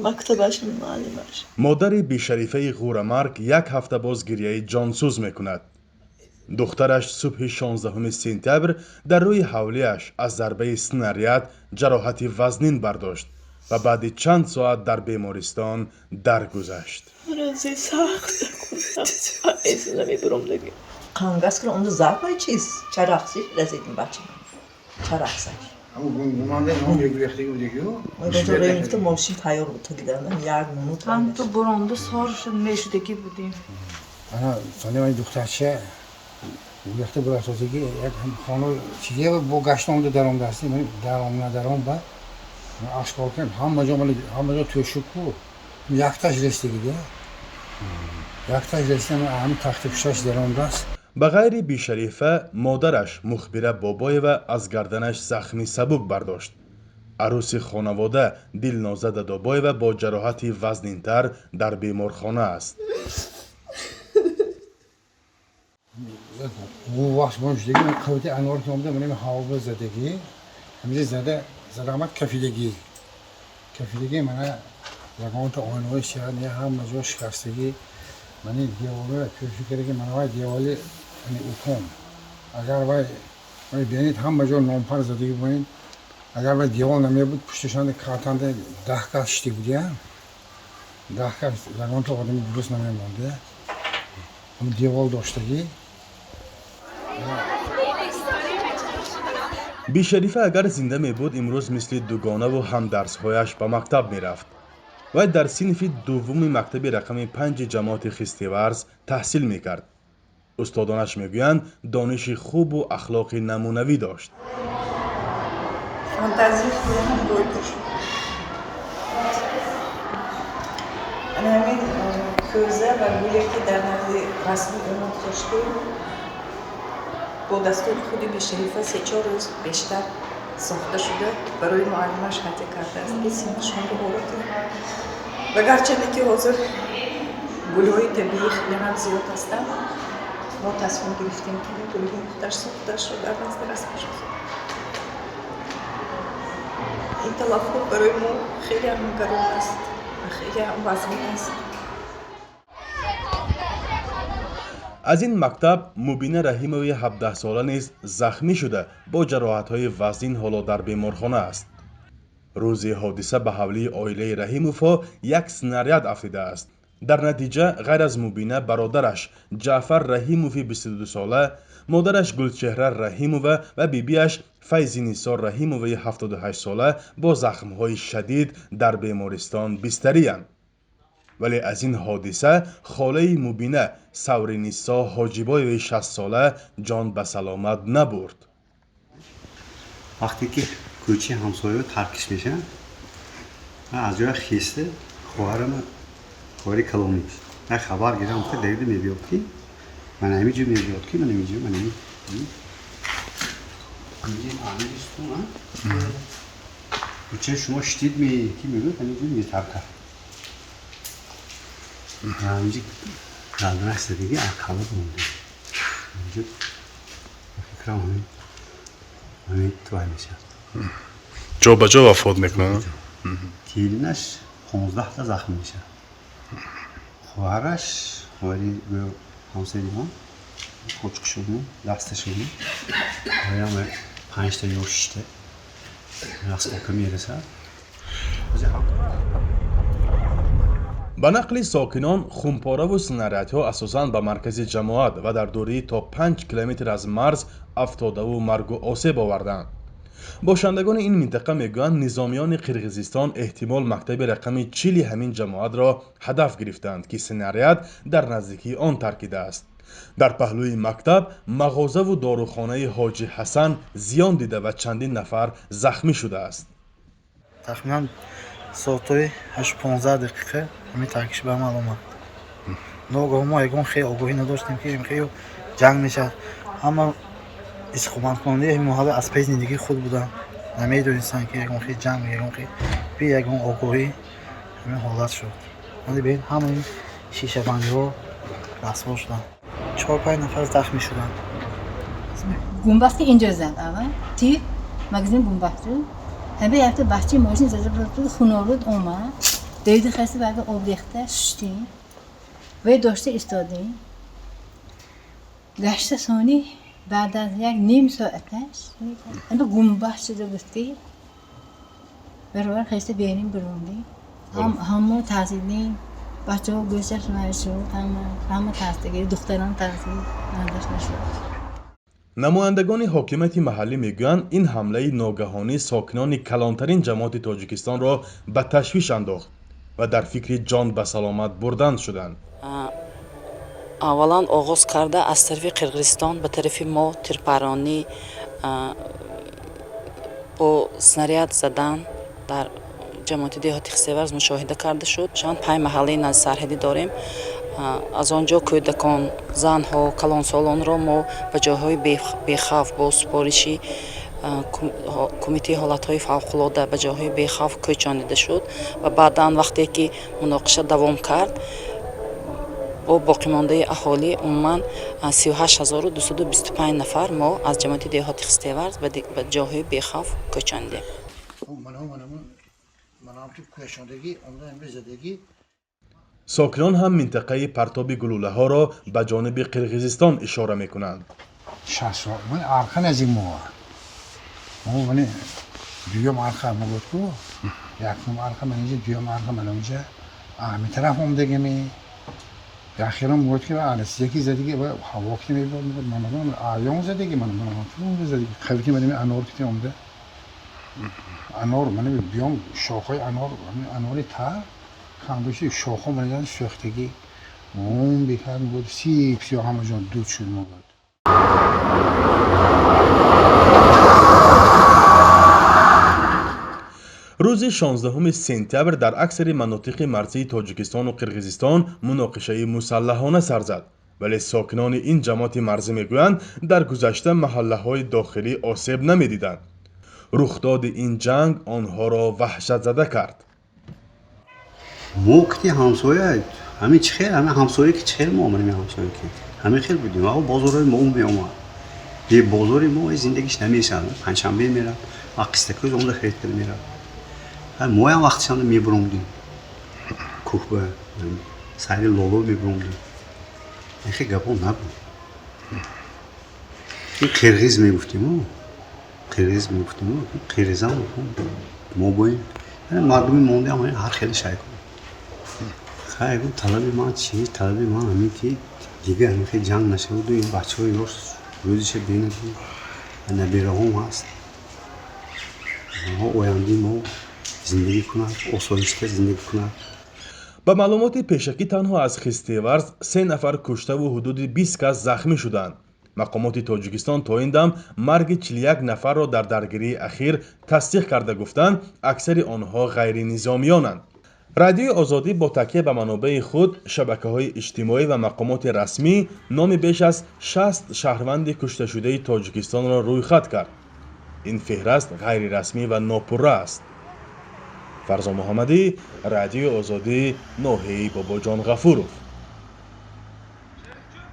Мактабаш, муаллимаш. Модари Бишарифаи Ғӯрамарг як ҳафта боз гирьяи ҷонсӯз мекунад. Духтараш субҳи 16 сентябр дар рӯи ҳавлиаш аз зарбаи снаряд ҷароҳати вазнин бардошт ва баъди чанд соат дар бемористон даргузашт. Рӯзи сахт намебуромдаги. Қангас кунам, онда зарбаи чиз чарахсиш расидим бача. Чарахсаш. Гуфта, мошин тайёр буд, то дидан як минут. Ҳам ту буронду сор шуд, мешудагӣ будем. Ана сони духтарча гурехта бурафтозаги, як хона чизе бо гашта омда даромдаасти, даром надаром ба ашкор кунем, ҳама ҷо, ҳама ҷо тӯшуку, якташ рестагида, якташ реста, ҳами тахти пушташ даромдааст. Ба ғайри Бишарифа, модараш Мухбира Бобоева аз гарданаш захми сабук бардошт. Арӯси хонавода Дилноза Дадобоева бо ҷароҳати вазнинтар дар беморхона аст. Вақт шудагӣ, қавати анвор ки омда, манами ҳаво задагӣ, ҳамиҷа зада зарамат, кафидагӣ, кафидагӣ, мана ягонта оинаҳои сиҳат не, ҳама ҷо шикастагӣ, мани деворҳоя пӯши кардаги, мана вай девори утон, агар вай бинед, ҳама ҷо номпар задагӣ бинед. Агар вай девор намебуд, пушташанда картанда 10 кас шиди будия, 10 кас, ягонта одами дуруст намемонда, девол доштагӣ. Бишарифа агар зинда мебуд, имрӯз мисли дугонаву ҳамдарсҳояш ба мактаб мерафт. Вай дар синфи дуввуми мактаби рақами 5-и ҷамоати Хистеварз таҳсил мекард. Устодонаш мегӯянд, дониши хубу ахлоқи намунавӣ дошт. Фантазияи худам бой дошт. Ана ҳамин кӯза ва гуле, ки дар назди расми ӯ гузоштем, бо дастони худи Бишарифа се-чор рӯз бештар сохта шуда, барои муаллимаш ҳадя кардааст, ки синфшонро оро диҳад. Ва гарчанде ки ҳозир гулҳои табиӣ хеле ҳам зиёд ҳастанд, мо тасмим гирифтем, ки гулҳои худаш сохтаашро дар назди расмаш бизорем. Ин талафот барои мо хеле ҳам гарон аст ва хеле ҳам вазнин аст. Аз ин мактаб Мубина Раҳимови 17сола низ захмӣ шуда, бо ҷароҳатҳои вазнин ҳоло дар беморхона аст. Рӯзи ҳодиса ба ҳавлии оилаи Раҳимовҳо як снаряд афтидааст. Дар натиҷа ғайр аз Мубина, бародараш Ҷаъфар Раҳимови 22сола, модараш Гулчеҳра Раҳимова ва бибиаш Файзинисо Раҳимоваи 78сола бо захмҳои шадид дар бемористон бистариянд. Вале аз ин ҳодиса холаи Мубина Савринисо Ҳоҷибоеваи 60сола ҷон ба саломат набурд. Вақте ки кӯчаи ҳамсояро таркиш мешавад, ман аз ҷоя хеста, хоҳарама, хоҳари калониш, як хабар гирам, гуфта, давида мебиёд, ки ман ҳамин ҷо мебиёд, ки ман ҳамин ҷо, ман ҳамин ҳамин сутун, кӯчаи шумо штид ме, ки мегӯяд, ҳамин ҷо метаркад, ҳаминҷо гарданаш задагӣ, акала монда инҷо, фикрам, ҳамин вай мешавад. Ҷо ба ҷо вафот мекунад. Келинаш 15-та захм мешавад. Хоҳараш, хоҳари гӯё ҳамсари ман, почкашону дасташону оям панҷта ё шишта раскока мерасад. Ба нақли сокинон, хунпораву снарядҳо асосан ба маркази ҷамоат ва дар дурии то 5 километр аз марз афтодаву маргу осеб оварданд. Бошандагони ин минтақа мегӯянд, низомиёни Қирғизистон эҳтимол мактаби рақами 40-и ҳамин ҷамоатро ҳадаф гирифтаанд, ки снаряд дар наздикии он таркидааст. Дар паҳлӯи мактаб мағозаву дорухонаи Ҳоҷи Ҳасан зиён дида ва чандин нафар захмӣ шудааст. Тахминан соатҳои 8:15 ҳамин таркиш ба амал омад. Ногаҳ мо ягон хел огоҳӣ надоштем, ки хел ҷанг мешавад. Ҳама истиқоматкунандаи ҳамин маҳалла аз паи зиндагии худ буданд, намедонистанд, ки ягон хел ҷанг, ягон хел, би ягон огоҳӣ ҳамин ҳолат шуд. Бибин, ҳамаи шишабандиҳо расво шуданд, чор панҷ нафар захмӣ шуданд. Бумбасти инҷо зад, аввал тир магазин бумбасту, ҳамин якта бачаи мошин зада буд, хунолуд омад. Дойди хаста баъд об рехта шуштем. Вай дошта истодем. Гашта сони баъд аз як ним соаташ ама гумбаҳ шуда буд ки баробар хеста берин бирондем. Ҳама тарсидем. Бачаҳо гӯшаш нашуд, ҳама тарсида, духтарон тарсид, мардаш нашуд. Намояндагони ҳокимияти маҳаллӣ мегӯянд, ин ҳамлаи ногаҳонӣ сокинони калонтарин ҷамоати Тоҷикистонро ба ташвиш андохт ва дар фикри ҷон ба саломат бурдан шуданд. Аввалан оғоз карда аз тарафи Қирғизистон ба тарафи мо тирпаронӣ бо снаряд задан дар ҷамоати деҳоти Хистеварз мушоҳида карда шуд. Чанд панҷ маҳаллаи наздисарҳадӣ дорем. Аз он ҷо кӯдакон, занҳо, калонсолонро мо ба ҷойҳои бехавф бо супориши Кумитаи ҳолатҳои фавқулода ба ҷойҳои бехавф кӯчонида шуд ва баъдан вақте ки муноқиша давом кард, бо боқимондаи аҳолӣ умуман 38 225 нафар мо аз ҷамоати деҳоти Хистеварз ба ҷойҳои бехавф кӯчонидем. Сокинон ҳам минтақаи партоби гулӯлаҳоро ба ҷониби Қирғизистон ишора мекунанд. Арқа наздик мо мо мани дуюм арқа мегӯяд ку, якум арқа ман инҷа, дуюм арқа ман онҷа, ами тараф омдагими яхирон мегӯяд ки яки задиги ҳаво ки мебод, мегӯяд ман аён задиги ман задиги қавити ман анор ки омда анор ман биём шохҳои анор, анори тар кандуши шохҳо ман сӯхтагӣ ум бикард, мегӯяд сип сиё ҳама ҷо дуд шуд, мегӯяд. Рӯзи 16 сентябр дар аксари манотиқи марзии Тоҷикистону Қирғизистон муноқишаи мусаллаҳона сар зад, вале сокинони ин ҷамоати марзӣ мегӯянд, дар гузашта маҳаллаҳои дохилӣ осеб намедиданд. Рухдоди ин ҷанг онҳоро ваҳшатзада кард. Мо ки ҳамсоя ҳамин чӣ хел, ҳамин ҳамсоя ки чӣ хел, мо омадем ҳамсоя ки ҳамин хел будем. Ва бозорҳои мо меомад, бе бозори мо зиндагиш намешавад. Панҷшанбе меравад ва қистакӯз омада харид карда меравад. Моям вақтишанда мебуромдем кӯҳба, сайри лоло мебуромдем. Хе гапо набуд. Ин қирғиз мегуфтему, қирғиз мегуфтему, қирғизам мо боем мардуми мондаам ҳар хеле шай кунем. Хай, талаби ман чи? Талаби ман ҳамин ки дигар ҳамин хел ҷанг нашаваду ин бачаҳои ёш рӯзиша бенаду набираҳом ҳаст, онҳо ояндаи мо зиндагӣ кунад, осоишта зиндагӣ кунад. Ба маълумоти пешакӣ, танҳо аз Хистеварз се нафар куштаву ҳудуди 20 кас захмӣ шуданд. Мақомоти Тоҷикистон то ин дам марги 41 нафарро дар даргирии ахир тасдиқ карда гуфтанд, аксари онҳо ғайринизомиёнанд. Радиои Озодӣ бо такя ба манобеи худ, шабакаҳои иҷтимоӣ ва мақомоти расмӣ номи беш аз 60 шаҳрванди кушташудаи Тоҷикистонро рӯйхат кард. Ин феҳраст ғайрирасмӣ ва нопурра аст. Фарзон Муҳаммадӣ, Радиои Озодӣ, ноҳияи Бобоҷон Ғафуров.